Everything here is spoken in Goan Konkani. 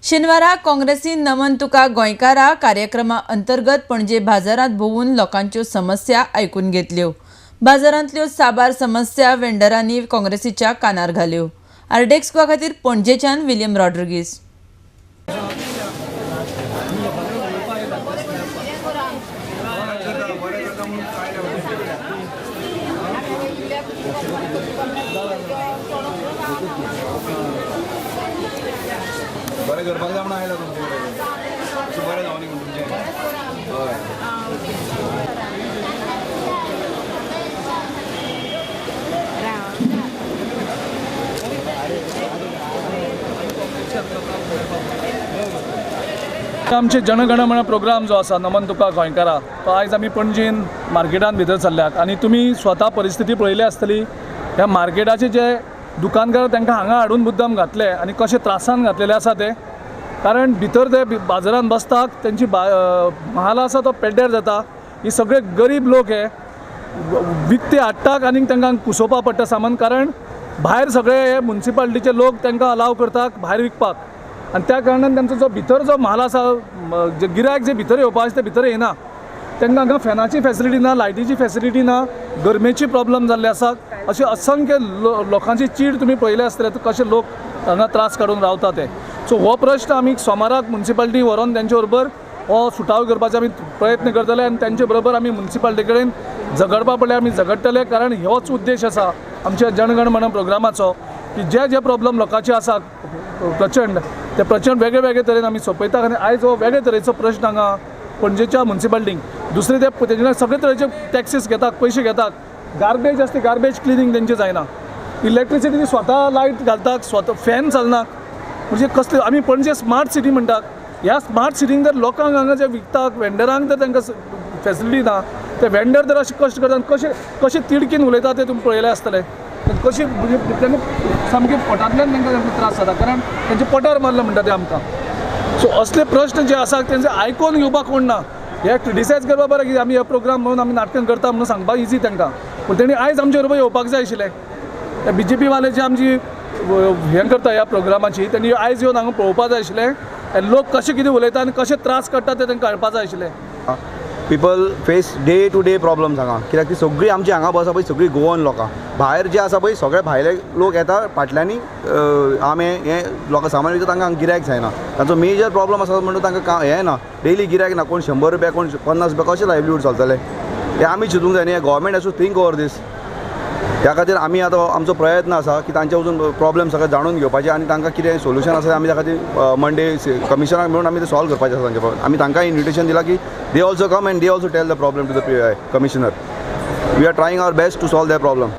शेनवारा काँग्रेसीन नमन तुका गोंयकारा कार्यक्रमा अंतर्गत पणजे बाजारांत भोंवून लोकांच्यो समस्या आयकून घेतल्यो. बाजारांतल्यो साबार समस्या वेंडरांनी काँग्रेसीच्या कानार घाल्यो. आरडीएक्स गोवा खातीर पणजेच्यान विलियम रॉड्रिगीस. बरें करपाक जाय म्हणून आयला तुमचे कडेन, अशें बरें जावं न्ही म्हूण तुमचें. हय, आमचे जनगणमन प्रोग्राम जो आसा नमन तुका गोंयकारा, तो आयज आमी पणजेन मार्केटान भितर सरल्यात आनी तुमी स्वता परिस्थिती पळयली आसतली. ह्या मार्केटाचे जे दुकानकार तांकां हांगा हाडून मुद्दम घातले आनी कशे त्रासान घातलेले आसा ते, कारण भितर ते बाजारान बसतात, तेंची महाल आसा तो पेड्ड्यार जाता. ही सगळे गरीब लोक हे विकते हाडटात आनी तांकां कुसोवपा पडटा सामान, कारण भायर सगळे हे मुन्सिपालिटीचे लोक तांकां अलाव करतात भायर विकपाक आनी त्या कारणान तांचो जो भितर जो म्हाल आसा, जे गिरायक जे भितर येवपा आसा ते भितर येना. तांकां हांगा फॅनाची फॅसिलिटी ना, लायटीची फॅसिलिटी ना, गरमेची प्रॉब्लम जाल्ली आसा. अशे असंख्य लोकांची चीड तुमी पळयले आसतले कशे लोक हांगा त्रास काडून रावता ते. सो हो प्रश्न आमी सोमाराक मुन्सिपालिटी व्हरोन तेंचे बरोबर हो सुटावो करपाचो आमी प्रयत्न करतले आनी तेंचे बरोबर आमी मुन्सिपालिटी कडेन झगडपा पडल्यार आमी झगडटले, कारण होच उद्देश आसा आमच्या जनगणमन प्रोग्रामाचो की जे जे प्रॉब्लम लोकांचे आसा प्रचंड, ते प्रचंड वेगळे वेगळे तरेन आमी सोंपयता. आनी आयज हो वेगळे तरेचो प्रश्न हांगा पणजेच्या मुन्सिपालिटीक, दुसरे ते तेजे सगळे तरेचे टॅक्सीस घेतात, पयशे घेतात, गार्बेज आसता, गार्बेज क्लिनींग तेंचे जायना, इलेक्ट्रिसिटी स्वता लायट घालतात, स्वता फॅन चलना. म्हणजे कसले आमी पणजे स्मार्ट सिटी म्हणटात, ह्या स्मार्ट सिटीन जर लोकांक हांगा जे विकतात वेंडरांक जर तांकां फॅसिलिटी ना, ते वेंडर जर अशे कश्ट करतात कशे कशे तिडकीन उलयता ते तुमी पळयलें आसतलें. कशी म्हणजे तांकां सामके पोटांतल्यान तांकां त्रास जाता, कारण तेंचे पोटार मारलें म्हणटा ते आमकां. सो असले प्रश्न जे आसा तेंचे आयकोन घेवपाक कोण ना. हे क्रिटिसायज करपा बरें की आमी हे प्रोग्राम म्हणून आमी नाटकां करता म्हणून सांगपाक इजी तांकां, पूण तेणी आयज आमचे बरोबर येवपाक जाय आशिल्लें. ते बीजेपी वाले जे आमची हें करता ह्या प्रोग्रामाची, तेणी आयज येवन हांगा पळोवपाक जाय आशिल्लें आनी लोक कशें कितें उलयता आनी कशें त्रास काडटा ते तांकां कळपाक जाय आशिल्लें. People face day to day problems हांगा, कित्याक ती सगळीं आमची हांगा बस आसा पळय सगळीं गोवन लोकां, भायर जे आसा पळय सगळे भायले लोक येता फाटल्यांनी आमे हे लोकां सामान विकता, तांकां गिरायक जायना. तांचो मेजर प्रॉब्लम आसा म्हणून तांकां हें ना, डेली गिरायक ना, कोण 100 रुपया कोण 50 रुपया, कशें लायवलीहूड चलतलें हें आमी चिंतूंक जाय न्ही. Government has to think over this. ह्या खातीर आमी आतां आमचो प्रयत्न आसा की तांचे वचून प्रॉब्लम सगळे जाणून घेवपाचे आनी तांकां कितें सोल्युशन आसा आमी त्या खातीर मंडे कमिशनराक मेळून आमी ते सॉल्व करपाचें आसा. तांचे प्रॉब्लम आमी तांकां इन्विटेशन दिलां की they also come and they also tell the problem to the commissioner. We are trying our best to solve their problem.